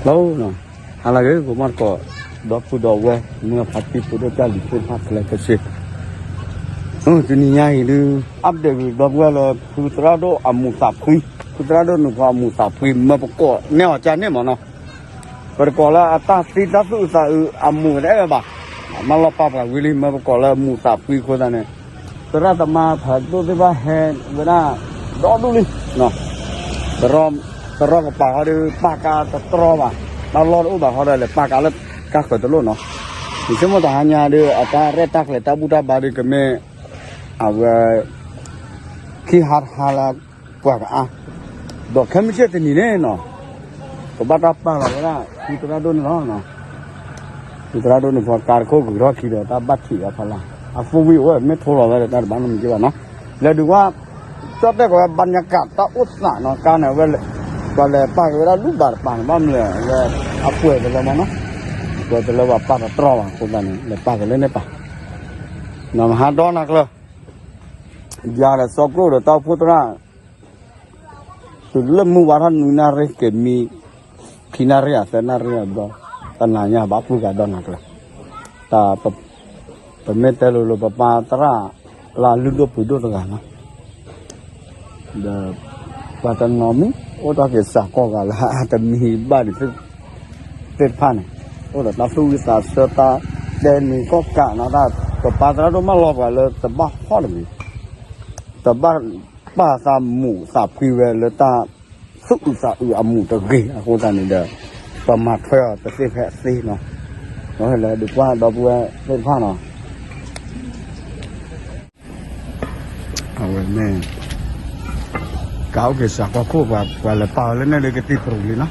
လီၤနီၤ, ဟါလၢအဂ့ၤ ဂီၤမီၢ်သကိး ဒီပုၢ်ဒီဝဲၢ် မုၢ်ဖါတံၢ်ဖိဒိၣ်ကၢ်လံၤသ့ၣ်တဖၣ်ခဲလၢာ်ခဲဆ့, တနံၤညါအံၤဒုး update ကဒီပုၢ်ဝဲၢ်လၢ ဖုသရၣ်ဒိၣ်အမူးသးဖှံ, ဖုသရၣ်ဒိၣ်နုာ်ဖီအမူးသးဖှံ မၢပကိးန့ၢ်အီၤကန့ၣ်မ့ၢ်နီၤ, ပတကိးလၢအတၢ်သံတၢ်သူၣ်အုးသးအုးအမူးတအဲၣ်ဝဲဘၣ်, မၢလီၤပာ်ပှၤဝံၤလံ မၢပကိးလၢအမူးသးဖှံအဃိသတးန့ၣ် သရၣ်သမါဖးဒိၣ်သ့ၣ်တဖၣ်ဟဲဝဲဒၣ် ဒီဒူၣ်လံ, တရီကပၤဃီဒီး ပာ်ကါတတြီဘၣ်, တၢ်လီၢ်တအိၣ်ဘၣ်ဃီဒီး လဲၤပာ်ကါလၢကါဃၢၤတလိၣ်နီၤ, ယဆိကမိၣ်တဟါညါဒီး အတၢ်ရဲၣ်တၢ်ကျဲၤတၢ်ဘူၣ်တၢ်ဘါဒီးကမ့ၢ် အဝဲ ခံဟါတဟါလၢပှၤကအါ, ဒီးခဲမုၢ်ဆ့ၣ်တနံၤန့ၣ်နီၤ ကဘၣ်တၢ်ပာ်လီၤဝဲဒၣ် ဖုသရၣ်ဒိၣ်န့ၣ်လီၤ. ဖုသရၣ်ဒိၣ်န့ၣ် ဖီကါတခိၣ်ဂုၤထီၣ်ခံဒီး တၢ်ဘၣ်ထံးအီၤဖီလာ်, အ four wheel အိၣ်မ့ၢ်ထိလီၤဝဲဒီး တၢ်တဘၣ်နီတမံၤက့ဘၣ်နီၤ, လဲၤဒုးကွၢ် ကၠီၣ်တဲၣ်ကီးဝဲ ဘၣ်ညါကးတၢ်အိၣ်သးနီၤ, ကါန့ၣ်ဝဲ ပှၤလဲၤပာ်က့ၤဝဲဒၣ်လူၢ်ဘၣ်တပၤန့ၣ် ဘၣ်မနုၤလဲၣ် အဝဲ အပှဲၤတလၢမ့ၢ်နီၤ, အပှဲၤတလၢပှၤပာ်တတြီဘၣ်အဃိသတးန့ၣ် လဲၤပာ်က့ၤလၢန့ၣ်ပၤ, နမဟါဒီနၤကျၢၤ ယၤဒီးစီၤကျိၣ်ဒီးတၢ်အိၣ်ဖှိၣ်သရၣ် တုၤလၢမုၢ်ဝါထီၣ်နွံနၣ်ရံၣ်က့ၤမံ ခံနၣ်ရံၣ်အသၢနၣ်ရံၣ်အဘျီ တနၤညါဘၣ်ပှုၢ်ကဒီနၤကျၢၤ, တၢ် ပမ့ၢ်တဲလိၤလိၤ ပပၢ်သရၣ်လၢအလုၢ်ဒိၣ်ပှ့ၤဒိၣ်တဂၤနီၤ, ဒီး ပှၤတနီၤမ့ၢ် အိၣ်တ့ၢ်က့ၤစးကီၢ်ဂၤလၢအတမံၤဘၣ်ဒံးသ့ၣ်တဖၣ်န့ၣ် အိၣ်ဒီးတၢ်သူၣ်ဝံသးဆၢတၢ်တဲနံၤကီၢ်ကးနီၤ, တၢ်ပပၢ်သရၣ်ဒိၣ်မၢလီၤပှၤလၢတဘၣ်ဟီၣ်တမံၤ တဘၣ်ပာ်သးမူးသးဖှံဝဲလၢတၢ်သူၣ်အုးသးအုးအမူးတဂ့ၤအဃိသတးန့ၣ်ဒီး ပမၤထွဲအီၤတသ့ဖဲအသ့နီၤ, ဒီးဟဲလၢဒုးကွၢ်ဒီပုၢ်ဝဲၢ်သ့ၣ်တဖၣ်နီၤ, အဝဲမ့ၢ် ကအိၣ်က့ၤစးကီၢ်ခိၣ် ပှၤလဲၤပာ်အီၤလၢန့ၣ်ဒီးကတံၤပြူၤလံနီၤ,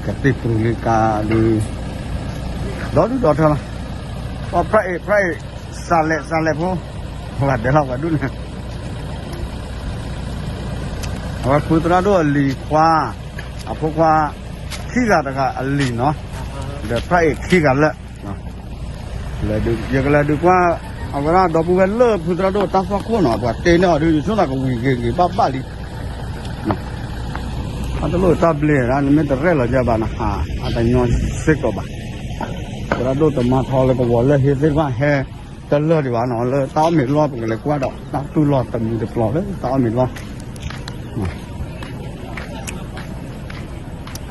ကတံၤပြူၤလံကါဒုး ဒီဒူၣ်ဒီထၢလီၤ, ပှၤ private private စးလဲးစးလဲးဖိ ပှၤဒဲးလီၤပှၤဒူၣ်န့ၣ် အဝဲဖုသရၣ်ဒိၣ်အလံၤခွါ အဖိခွါ ခံဂၤတဂၤအလံၤနီၤ, ဒီး private ခံဂၤလၢာ်, ယကလဲၤဒုးကွၢ် အဝဲဒၣ်ဒီပုၢ်ဝဲၢ်လၢဖုသရၣ်ဒိၣ်တၢ်သွၣ်ခိၣ်နီၤ, ပှၤတဲန့ၢ်အီၤဒုး ယဆိသးကဝံၤဂ့ၤဂ့ၤဘၣ်ဘၣ်လံ, အတလိၣ်တၢ်ဘျ့ဒၣ် နမ့ၢ်တရဲၣ်လီၤယဘၣ်နဟး အတညီစ့ၢ်ကီးဘၣ်, သရၣ်ဒိၣ်တမါထီလၢကဝီၤလၢဟ့သ့ၣ်တဖၣ်ဟဲ တလၢာ်ဒံးဘၣ်နီၤ, လၢတၢ်အီၣ်မ့ၤလီၢ် ပကလဲၤကွၢ်ဒီး တၢ်တူၢ်လီၤတမူတပျီၤလၢတၢ်အီၣ်မ့ၤလီၢ်,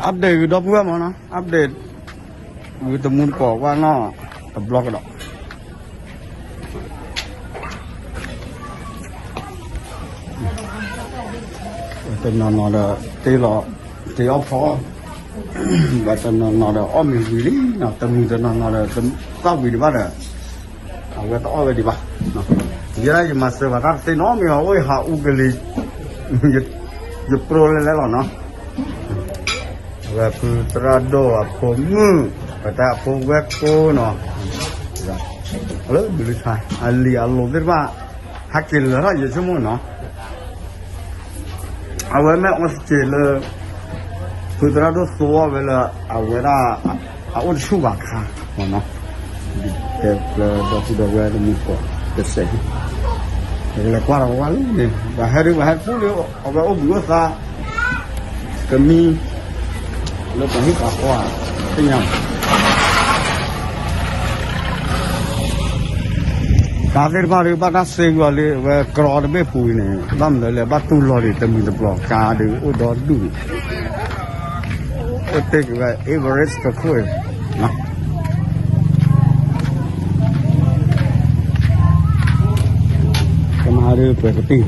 update ဂုၤဒီပုၢ်ဝဲၢ်မ့ၢ်နီၤ, update ဂုၤတမူတကိးကွၢ်နီၤ, တဘျီကဒီး တနီၤနီၤဒီး တ့လီၤ တ့အီၣ်ဖီအီၣ်, ဘၣ်တနီၤနီၤဒီး အီၣ်မ့ၤဝံၤလံနီၤ, တမုာ်တနီၤနီၤဒီး သၣ်ဝံၤဒံးဘၣ်ဒီး အဝဲတအီၣ်ဝဲဒံးဘၣ်, ယဲဒၣ်ယမၤစၢၤဘၣ်တၢ်တသ့နီတမံၤအီၤ အိၣ်ယဟးအူကလံၤ, ယပြိလဲၤလဲၤလီၤနီၤ, အဝဲဖုသရၣ်ဒိၣ်အဖိမုၣ်, ပတၢ်အဖိဝဲၢ်ကိနီၤ, လၢဘျုးဆါ အလံၤအလိၤသ့ၣ်တဖၣ် ဟးက့ၤလၢာ်ထီၣ်ယဆိကမိၣ်နီၤ အဝဲမ့ၢ်အီစက့လၢ ဖုသရၣ်ဒိၣ်သိအီၤဝဲလၢ အဝဲဒၣ် အအိၣ်တဆူၣ်ဘၣ်ခါမ့ၢ်နီၤ, တဲကျၢၤဒီပုၢ်ဒီဝဲၢ်တမူတကိးတစဲး, ပကလဲၤကွၢ်ဒီးဝဲလံန့ၣ် ပှၤဟဲဒုး ပှၤဟဲဖူလံ အဝဲအိၣ်ဘှံးအိၣ်သါ ကမံ လၢပှၤဟံၣ်ပှၤဃီ သ့ၣ်ညါ ကါသ့ၣ်တဖၣ်ဒီး ဘၣ်တၢ်စ့ကွံာ်အီၤလံ အဝဲကြီတဘ့ၣ်ပူၤအံၤန့ၣ် ဘၣ်မနုၤလဲၣ် ဘၣ်တူၢ်လီၤဒံးတမံၤတပျီၤ ကါဒီးအိၣ်ဒီဒူၣ်န့ၣ် အိၣ်တ့ၢ်က့ၤဝဲ Everest တခိၣ်အံၤ ကမၤဒုးပှဲၤကတံၢ်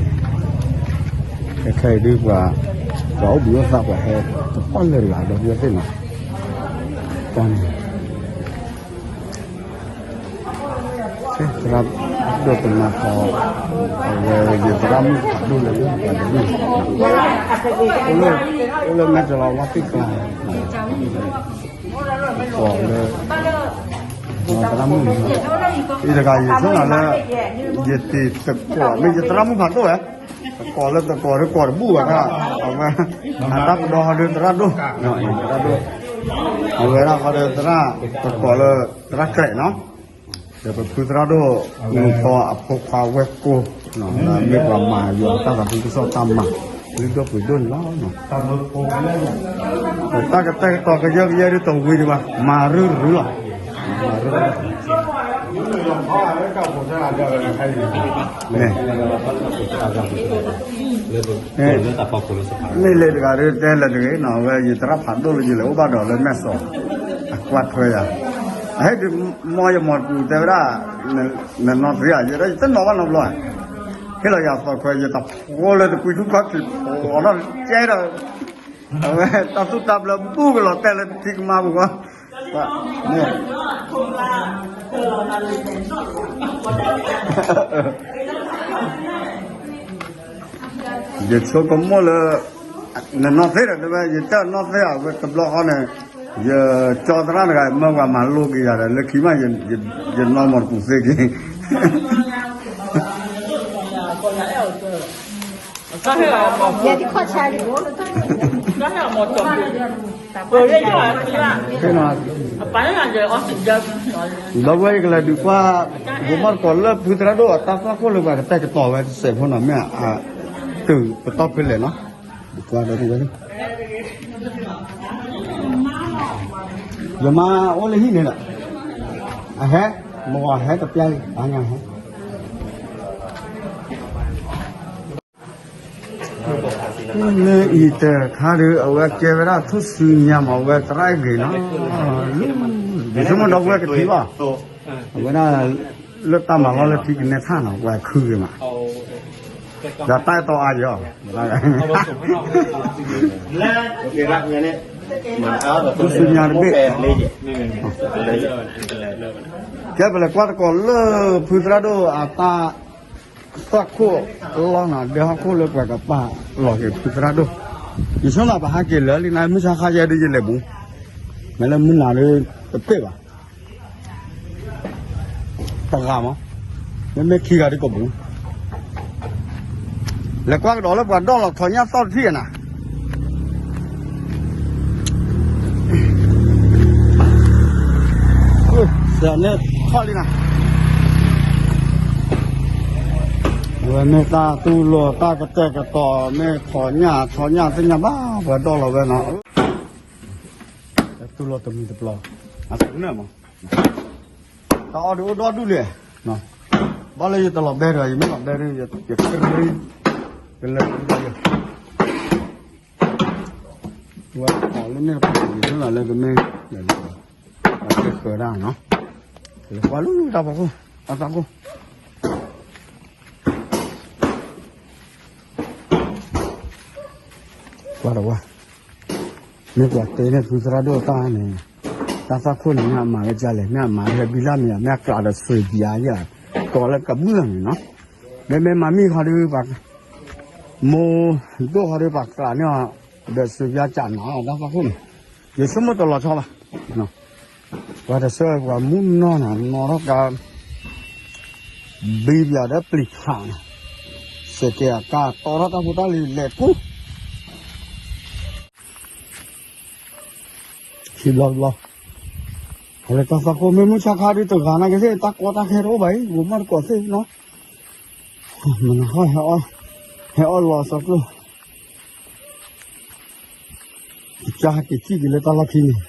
ခဲခဲအံၤဒုးပှၤ ပှၤအိၣ်ဘှံးအိၣ်သါပှၤဟဲ တပီၣ်လၢာ်တဂၤဒီး ပဝဲသ့ၣ်နီၤ တၢ်န့ၣ် သရၣ်ဒိၣ်တမါဃီ အဝဲယသရၣ်မုၣ်ဖးဒိၣ်လၢပှၤတဒူၣ် အိၣ်လၢမဲာ်တလီၤဝါသ့ၣ်ကျါ ကိးလၢ သရၣ်မုၣ် အံၤတဂၤယဆိကမိၣ်လၢ ယတံၤသကိး မ့ၢ်ယသရၣ်မုၣ်ဖးဒိၣ်ဝဲ သကိးလၢသကိးဒီးကိးတဘူၣ်ဘၣ်တၢ် အဝဲ အတၢ်ပဒီဟီဒီးသရၣ်ဒိၣ် သရၣ်ဒိၣ် အဝဲဒၣ်ဃီဒီးသရၣ် သကိးလၢသရၣ်ကျဲးနီၤ ဒီးပဖုသရၣ်ဒိၣ် မုၢ်ဖီအဖိခွါဝဲၢ်ကိ မ့ၢ်ပှၤမၤယွၤတၢ်သးခုကစီၣ်တၢ်မၤ လၢဒိၣ်ပှ့ၤဒိၣ်န့ၣ်လီၤ. တၢ်ကတဲာ်ကတီၤကယၢကယဲဒ်တဝံၤဒံးဘၣ်, မၤရုၢ်ရုၢ်လီၤ. မ့ၢ်လဲၤတဂၤဒ်တဲလဲၤတဂ့ၤနီၤ, အဝဲယသရၣ်ဖးဒိၣ်လၢယလဲၤအိၣ်ဘၣ်ဒီးလၢမဲာ်စီၤ, အကွၢ်ထွဲယၤ, အဟဲဒုး မ်ယမီၤတပူၤတဲဝဲဒၣ်, နနီၢ်သ့ဧါ, ယဲဒၣ်ယတနီၢ်ဘၣ်နီတဘျီ, ဟ့ၣ်လီၤယၤသီခွဲး ယတဖိလၢတကွံထူၣ်ခီၣ်ထံး ဖီထီၣ်ကဲဒီး, အဝဲတၢ်သူၣ်တၢ်ဘျၢဘူၣ်ကလီၤတဲာ်လၢထံကမါပူၤဃီ, ယဆိကမိၣ်လၢ နနီၢ်သ့ဒီးတဲဝဲ ယတၢ်နီၢ်သ့ဧါ, ဝဲတဘျီဃီန့ၣ် ယကၠီသရၣ်တဂၤ မၢပှၤမၤလိက့ၤယၤဒီး လၢခံမး ယနီၢ်မီၤတပူၤသ့က့ၤ, ဒီပုၢ်ဝဲၢ် ယကလဲၤဒုးကွၢ် ဂိၤမီၢ်တကိးလၢဖုသရၣ်ဒိၣ်အတၢ်သွၣ်ခိၣ်လၢပှၤကတဲာ်ကတီၤဝဲတစဲးဖိနီၤ, မ့ၢ်အတုၤပတီၢ်ဖဲလဲၣ်နီၤ, ဒုးကွၢ်ဒီး ယမါအိၣ်လၢဟံၣ်န့ၣ်လီၤ, အဟဲ, မ့ၢ်အဟဲတပျၢ်အံၤ အါညါဟဲ လၢအံၤတခါဒီး အဝဲကဲဝဲဒၣ်ထူၣ်စုညါမး အဝဲသရၣ်အဂ့ၤနီၤ, ယဆိကမိၣ်ဒီပုၢ်ဝဲၢ်ကထံၣ်ဘၣ်, အဝဲဒၣ် လၢတၢ်မၤလီၢ်လၢထံကနဲထၣ်နီၤ ပှၤခုဂ့ၤမး, ဒီးတၢ်အဲၣ်တီအါယီၤ, ထူၣ်စုညါတဘ့ၣ် ကဲပလဲၤကွၢ်သကိးလၢဖုသရၣ်ဒိၣ်အတၢ်သွၣ်ခိၣ်လီၤနီၤ, ဒဲဟီၣ်ခိၣ်လၢပှၤကပာ်လီၤက့ၤဖုသရၣ်ဒိၣ်, ယဆိကမိၣ်ပဟဲက့ၤလၢလံနၤ မုၢ်ဆါခါယဲဒ်ယလဲၤဘူး, မ့ၢ်လၢမုၢ်နၤဒ်တပ့ၢ်ဘၣ်, တဂၤမး, မ့မ့ၢ်ခံဂၤဒ်ကဘူး, လဲၤကွၢ်ကဒီးလၢပှၤဒီၣ်လီၤထီၣ်ညၣ်သီၣ်တထံၣ်နၤ စၢၤန့ၣ်ထီၣ်လံနၤ, အဝဲမ့ၢ်တၢ်တူၢ်လိာ်တၢ်ကတဲာ်ကတီၤ မ့ၢ်ထီၣ်ညၣ်ထီၣ်ညၣ်သ့ၣ်ညါဘၣ် ပှၤဒီၣ်လီၤဝဲနီၤ, တူၢ်လိာ်တမံၤတပျီၤ, အသနၢ်မး, တၢ်အီၣ်ဒုးအိၣ်ဒီဒူၣ်လံ, ဘၣ်လၢယတလီၤဘဲဒီး ယမ့ၢ်လီၤဘဲဒီး ယကရံ ကလၢာ်ကဒီးယ ဝဲအီၤလၢန့ၣ်တပူၤ ယဆိကမိၣ်လၢကမ့ၢ် အကဲဃၢၤဒၣ်နီၤ, လဲၤကွၢ်လၢတၢ်ဖီခိၣ် အတၢ်ခိၣ် ကွၢ်ဒီးဝဲ, မ့ၢ်ပှၤတဲန့ၣ် ဖုသရၣ်ဒိၣ်တၢ်န့ၣ်, တၢ်သွၣ်ခိၣ်န့ၣ် မ့ၢ်အမၤဝဲဒ်လဲၣ်, မ့ၢ်အမၤဝဲဘံလၢ်မ့ၢ်ဧါ, မ့ၢ်အကျးဒီးစွ့ၤပၠးယၤ, ကိးလၢကမျၢၢ်န့ၣ်နီၤ, မ့မ့ၢ်မၤမံၣ်ခီဒုး ပှၤ မိၢ်ဒိၣ်ခီဒုး ပှၤကျးန့ၢ်အီၤ ဒီးစွ့ၤပၠးကးနၤအီၤ တၢ်သွၣ်ခိၣ်န့ၣ်, ယဆိကမိၣ်တလီၤဆီဘၣ်, ပှၤတဆၢပှၤမူနီၢ်န့ၣ် နီၢ်ထီၣ်ကါ ဘံပၠးဒီးပျံၤဖးန့ၣ်, စဲးတဲအကါတီထီၣ်တၢ်ဖိတၢ်လံၤလဲၤကူ ခံဘျီတဘျီ, အလၢတၢ်သွၣ်ခိၣ်မ့ၢ်မုၢ်ဆါခါဒုးတဂၤနာ်က့သ့ၣ် တၢ်ကီတၢ်ခဲတအိၣ်ဘၣ်အံၤ ဂိၤမီၢ်တကိးသ့ၣ်နီၤ, မနုၤဟီၣ်ဟဲအီၣ်, ဟဲအီၣ်လီၤအသီကျိ ကစၢ်ဟဲက့ၤစံၣ်က့ၤလၢတၢ်လီၢ်ခံန့ၣ်,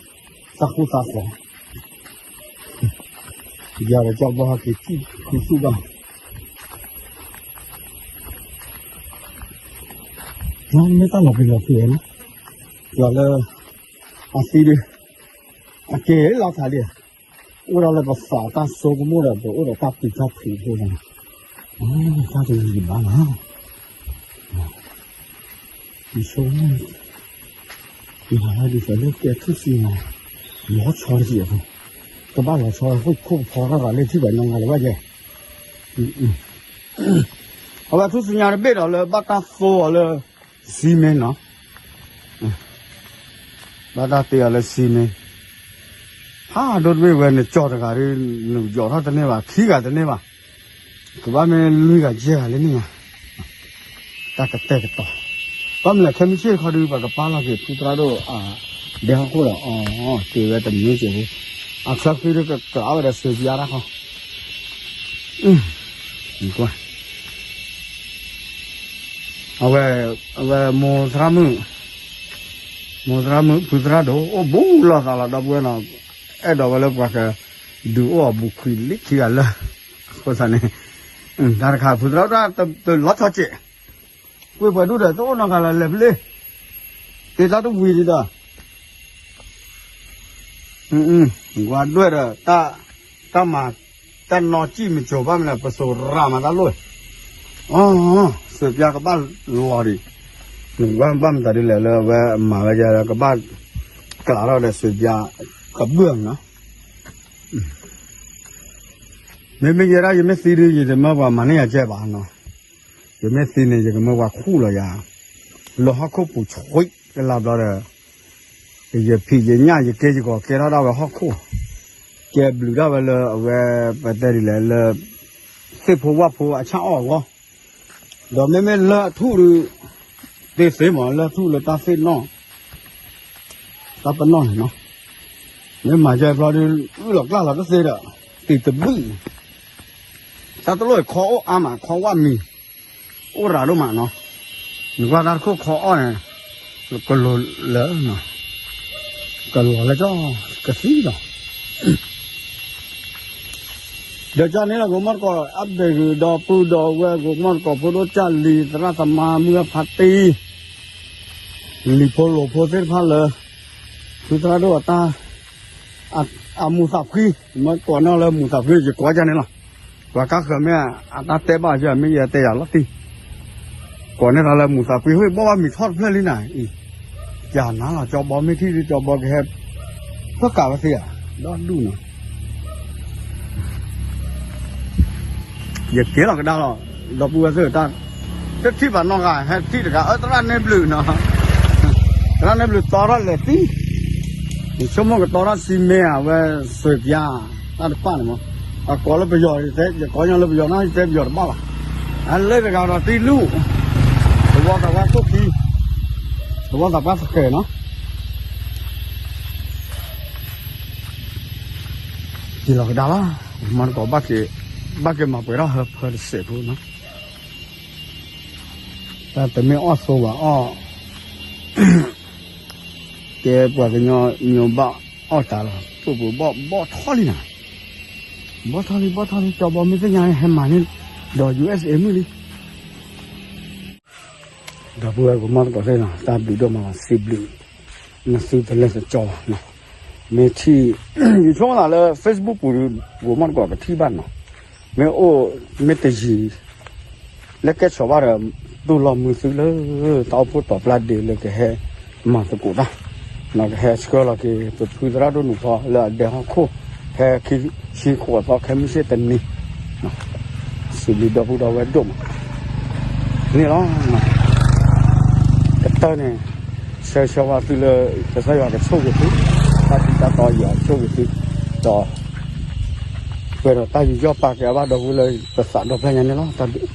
သးဃူသးသီ, ယၤဒီးကၠီဘီဟဲက့ၤစံၣ်ဃုဆူၣ်ဘၣ်, မ့ၢ်တၢ်လီၤပျံၤလီၤဖုးဝဲနီၤ, ယၤလၢ အသံဒုး, အက့ၤလီၤခါဒံး, အိၣ်ဒီးလၢပသးတၢ်ဆိကမိၣ်ဒီး ပအိၣ်ဒီးတၢ်ပျံၤတၢ်ဖုးအဃိသတးန့ၣ်, တၢ်တမံၤယဘၣ်လီၤ ယဆိကမိၣ်, ယဟးဒ်သိးလၢကဲထူၣ်စုညါ, လီၤဆီတက့ၢ်အဃိ, ကဘၣ်လီၤဆီအဃိခိၣ်ဖီထီၣ်သးလၢထံၣ်ဘၣ်ညီငါလၢၤဘၣ်ယဲ, အဝဲထူၣ်စုညါတဘ့ၣ်ဒီးလၢဘၣ်တၢ်သိအီၤလၢ စံမ့ၢ်နီၤ, ဘၣ်တၢ်တ့အီၤလၢစံမ့ၢ်, ဖးဒိၣ်တဘ့ၣ်ဝဲန့ၣ် ကၠီတဂၤဒီး နယီၤထီၣ်တန့ၢ်ဘၣ် ခံဂၤတန့ၢ်ဘၣ်, ကဘၣ်မ့ၢ်လွံၢ်ဂၤယဲၢ်ဂၤလၢန့ၣ်ညါ, တၢ်ကတဲာ်ကတီၤ, ဘၣ်မနုၤလဲၣ် ခဲမုၢ်ဆ့ၣ်တခီဒုး ပှၤကပာ်လီၤက့ၤဖုသရၣ်ဒိၣ်အဒဲဟီၣ်ခိၣ်ဒီး အီၤ က့ၤဝဲတမုာ်က့ၤဖိ, အချၢဃံဒုးကကျးဝဲဒီးစၢၤပၠးတၢ်ခီ, ကွၢ် အဝဲ, အဝဲမိၢ်သရၣ်မုၣ်, မိၢ်သရၣ်မုၣ်ဖုသရၣ်ဒိၣ် အိၣ်ဘူးလိာ်သးလီၤ ဒီပုၢ်ဝဲၢ်နီၤ, အဲၣ်ဒိးဝဲလၢပှၤကဒုးအိၣ်အီၤဘူးခွံလံခံဂၤလၢ, အဃိသတးန့ၣ်, တၢ်တခါ ဖုသရၣ်ဒိၣ်တၢ်တလီၤဆီစဲး, ကွံာ်ပှဲၤဒူၣ်ဒီး တအိၣ်နီတဂၤလၢၤ လဲၤဖဲလဲၣ်, တ့တၢ်တဝံၤဒံးဒီး ကွၢ်ဒွဲၣ်ဒီး, တၢ်မၤ, တၢ်နီၢ်စံၣ်မ့ၢ်စိၤဘၣ်မနုၤလဲၣ် ပစိၤရၤမၤတၢ်လိၣ်, အၢၣ်စၢၤပျါကဘၣ်လီၤဒံး, နကွၢ်ဘၣ်မတၤဒ်လဲၣ်လၢအဝဲမၤဝဲယၤ ကဘၣ်ကျးထီၣ်ဒီးစၢၤပျါကဘၢၣ်နီၤ, မ့မ့ၢ်ယဲဒၣ်ယမ့ၢ်သံဒုး ယတမၢပှၤမၤန့ၢ်ယၤကဲဘၣ်နီၤ, ယမ့ၢ်သံန့ၣ် ယကမၢပှၤခူၣ်လီၤယၤ, လၢဟီၣ်ခိၣ်ပူၤဆှံကလါဘျီဒီး ယဖံးယညၣ်ယကဲယကီၤကဲထီၣ်ဒၣ်ဝဲဟီၣ်ခိၣ်, ကဲဘျုးဒၣ်ဝဲလၢအဝဲပတဲဒ်လဲၣ်လၢ သ့ၣ်ဖိဝၣ်ဖိအဆၣ်အီၣ်အဂီၢ်, ဒီးမ့မ့ၢ်လၢအထူၣ်ဒုး သ့သ့မး လၢအထူၣ်လၢတၢ်သ့ၣ်နီၣ် တၢ်ပနီၣ်န့ၣ်နီၤ, မ့ၢ်မၤကဲဘျီဒုး အုၣ်လီၤကျၢ်လီၤတသ့ဒီး တံၤတဘုၣ်, တၢ်တလိၣ်ခီအိၣ်အါမး ခီဝၣ်မံၤ အိၣ်ရၤဒိၣ်မးနီၤ, နကွၢ်တၢ်တခိၣ်ခီအီၣ်န့ၣ် ကလိၤလၢာ်နီၤ, ကလီၤလၢကီၢ်ကသံလီၤ. ဒီးကန့ၣ်လီၤ ဂိၤမီၢ်တကိး update ဂ့ၤဒီပုၢ်ဒီဝဲၢ် ဂိၤမီၢ်တကိး ဖိဒိၣ်ကၢ်လံၤ သရၣ်သမါ မုၢ်ဂၢ်ဖးတံၢ် လံၤဖိလိၤဖိသ့ၣ်တဖၣ်လၢ ဖုသရၣ်ဒိၣ်အတၢ် အမူးသးဖှံ, မ့ၢ်ကိးန့ၢ်လၢမူးသးဖှံ ယကိးကန့ၣ်လီၤ. ပှၤကါဃၢၤမ့ၢ်အတၢ်တဲဘၣ်ယၤ မ့ၢ်ယတဲယၤလီၤတံၢ်, ကိးန့ၢ်သးလၢမူးသးဖှံ ဟ့ၣ်ဘီၣ်ဘၣ်မံၤထီၣ်တဖျၢၣ်လံနၤအံၤ, ယၤနၤလီၤ ကၠီဘီမ့ၢ်ထံၣ်ဒုး ကၠီဘီကဟဲ ဖၢကးဝဲသ့ဧါ, ဒီဒူၣ်နီၤ ယက့ၤလီၤကဒါလီၤ, ဒီပုၢ်ဝဲၢ်သ့ၣ်တၢ်, တထံၣ်ဘၣ်နီၢ်ဂၤ ဟဲထံၣ်တဂၤ အၢ သရၣ်နဲဘျုးနီၤ, သရၣ်နဲဘျုးတီထီၣ်လဲၤသံ, ယဆိကမိၣ်ကတီထီၣ်စံမ့ၢ်ဧါ ဝဲစွ့ၤပျါ, တၢ်တပၣ်န့ၣ်မး, အကိးလၢပယီၤ ယကိးညီလၢပယီၤနီၤ ယတဲပယီၤတဘၣ်ဘၣ်, အလၢတဂၤဒီးသံလူၢ်, သဝီသးပှၢ်ခိၣ်ခံ, သဝီသးပှၢ်သကဲၤနီၤ က့ၤလီၤကဒါလီၤ, မၤတကိး ဘၣ်က့ၤမၤပှဲၤထီၣ်ဟၢဖၢတစဲးဖိနီၤ, တၢ်တမ့ၢ်အီၣ်သိဘၣ်အီၣ်, ကဲပှၤကညီညိဘၣ်အီၣ်တၢ်လီၤ, ပှၤပှၤဘီၣ်ဘီၣ်ထီၣ်လံနၤ, ဘီၣ်ထီၣ်လံ ဘီၣ်ထီၣ်လံ ကၠီဘီမ့ၢ်သ့ၣ်ညါဟဲမၤန့ၢ်, ဒီး ယူႇအၢၣ်စ့ၣ် မုၢ်လံ ဒီပုၢ်ဝဲၢ်ကမီၢ်သကိးသ့ၣ်နီၤ တၢ်ဘျုးဒိၣ်မးလီၤ စံးဘျုး နသုတလဲၤတကၠီဘၣ်နီၤ, မ့ၢ်ထံၣ် ယဆိကမိၣ်သးလၢ Facebook ပူၤဒုး ဂိၤမီၢ်သကိးကထံၣ်ဘၣ်နီၤ, မ့ၢ်အိၣ် မ့ၢ်တယံၤ လၢကဲဆီးဘၣ်ဒီး တူၢ်လိာ်မုာ်သုလၢ တၢ်အိၣ်ဖှိၣ်တီၤပျၢ်ဒ့လၢကဟဲ မၤသကိးတၢ်, နီၤ ကဟဲဆှၢလီၤက့ၤ ပဖုသရၣ်ဒိၣ်နုာ်ဖီ လၢအဒဲဟီၣ်ခိၣ် ဖဲခံဆံဃိးသီ ခဲမုၢ်ဆ့ၣ်တနံၤ စံးဘျုးဒီပုၢ်ဒီဝဲၢ်ဒိၣ်မး န့ၣ်လီၤ. ကတၢၢ်န့ၣ် ဆၢဂ့ၤဆၢဝါသုလၢ ကစၢ်ယွၤကဆိၣ်ဂ့ၤသု, တၢ်ထူးတၢ်တီၤယွၤကဆိၣ်ဂ့ၤသု, ဒီး ပှဲၤဒီးတၢ်ယူးယီၣ်ပာ်ကဲအဘၣ်ဒီပုၢ်လၢပသးဒီဖျၢၣ်ညါန့ၣ်လီၤ. တၢ်ဘျုး